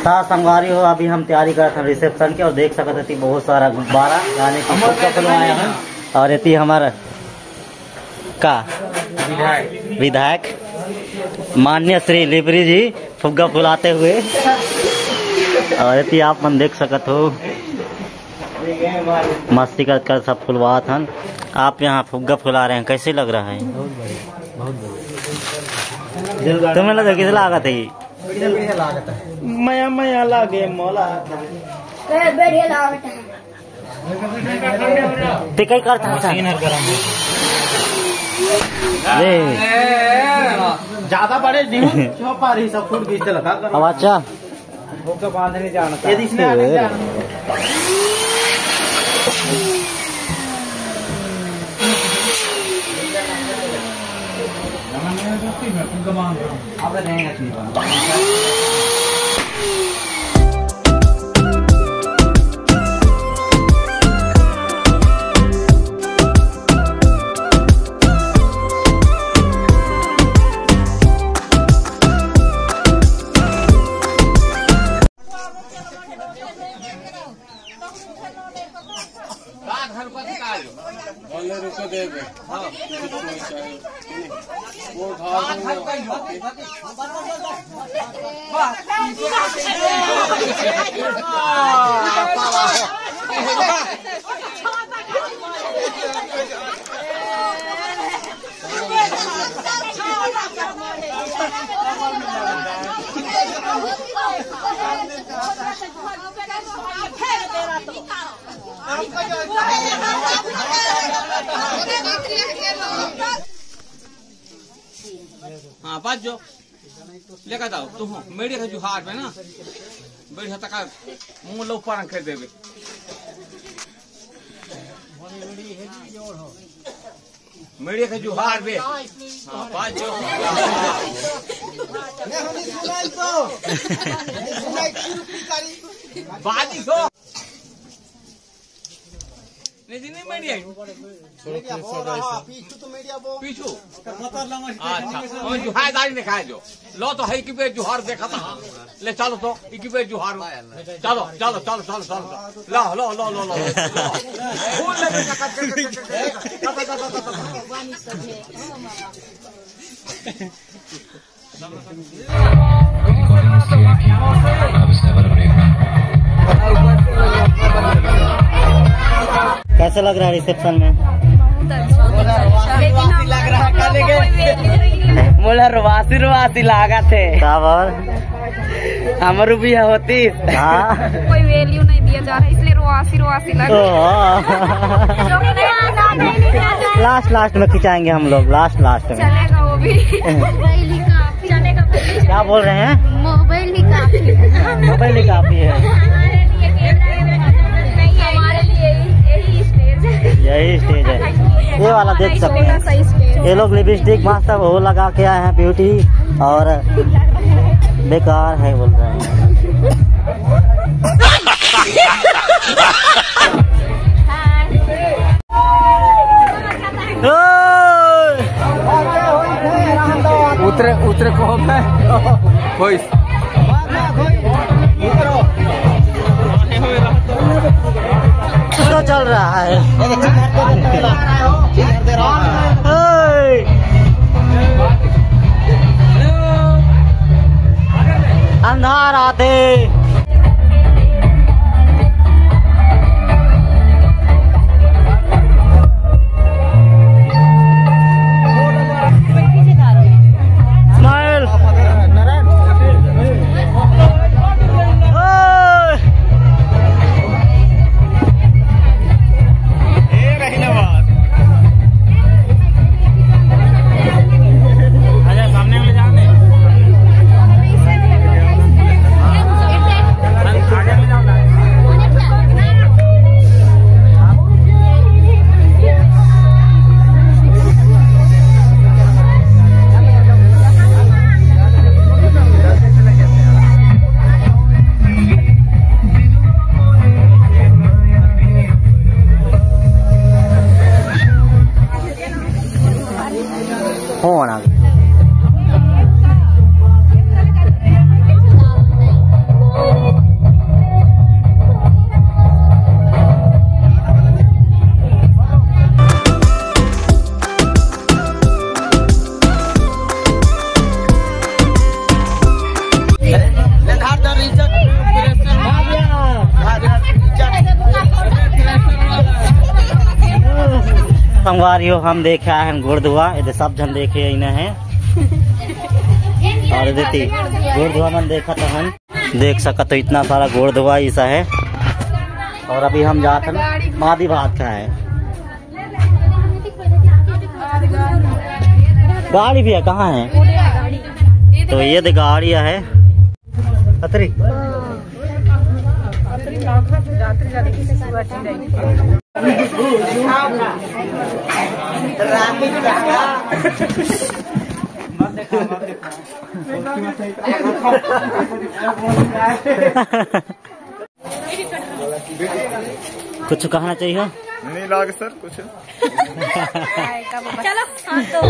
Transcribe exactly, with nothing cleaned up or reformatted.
साथ संगवारी हो, अभी हम तैयारी करत हन रिसेप्शन के और देख सकत हती बहुत सारा गुब्बारा, यानी कि फुग्गा फुलवाए हन। और एती हमर का विधायक, विधायक माननीय श्री लिबरी जी फुग्गा फुलाते हुए, और एती आप मन देख सकत हो मस्ती कर, कर सब फुलवात हन। आप यहाँ फुग्गा फुला रहे हैं, कैसे लग रहा है? बहुत बढ़िया, बहुत बढ़िया। तुम्हें लगा, कैसे लागत है? बढ़िया, बढ़िया लागत है। मया मया लागे मोला। ए, बढ़िया लागत है। ते कई करता है? मशीन हर गरम है। ले। ज्यादा बड़े नहीं हो, छो पारी सब फूट गई, चला का करो? अब अच्छा। वो तो बांधने जाना था। यदि इसने आने जाना। का घर पर से का आयो? बोले रुको देबे। हाँ, कुछ नहीं चाहिए। वो उठा दूंगा। हाँ, बात जो लेकर जाओ, तुम हो, मेरे के जुहार पे ना, बैठ तक मुंह लो पारन कर देवे। मेरे के जुहार पे। हाँ, बात जो। बाजी हो। नहीं जी, नहीं, मीडिया। मीडिया बोल रहा, पीछू तो मीडिया बोल। पीछू। अच्छा, और जुहार दारी दिखाए जो। लो तो है कि बे जुहार देखा था। ले चलो तो, इकी बे जुहार। चलो, चलो, चलो, चलो, चलो, चलो। लो, लो, लो, लो, लो, लो। फूल ले, ले, ले, ले। कैसे लग रहा है रिसेप्शन में? बहुत अच्छा। लेकिन हम लोग को कोई value नहीं। मोला रोवासी रोवासी लागत है। का बात? हमर भी होती। हाँ। कोई वैल्यू नहीं दिया जा रहा, इसलिए रोवासी रोवासी लग रहा है। लास्ट लास्ट में खिंचाएंगे हम लोग, लास्ट लास्ट में। चलेगा वो भी। मोबाइल ही काफी। चलेगा वो भी। क्या बोल रहे हैं? मोबाइल ही काफी है। मोबाइल ही काफी है। हमारे लिए कैमरा वैमरा नहीं है, हमारे लिए यही, यही स्टेज है। यही स्टेज है। ये वाला देख सकते हैं। ये लोग लिपस्टिक मास्टर वो लगा के आए हैं, ब्यूटी, और बेकार है बोल रहे हैं। उतरे, उतरे को होता है। कोई तो चल रहा है। ओए! अंधार आते। स्माइल। ओए! फोन आ गया। संगवारी हो, हम देखे आए हन गोड़ धोवा, एदे सब झन देखे अइना हे। अउ एदे ती गोड़ धोवा मन देखत हन, देख सकत हो इतना सारा गोड़ धोवा अइसा हे। अउ अभी हम जात हन मादी भात खाए। गाड़ी भैया कहाँ हे? तो ये दे गाड़ी हे। अतरी। कुछ कहना चाहिए? नहीं लाग सर कुछ। चलो, हाँ तो।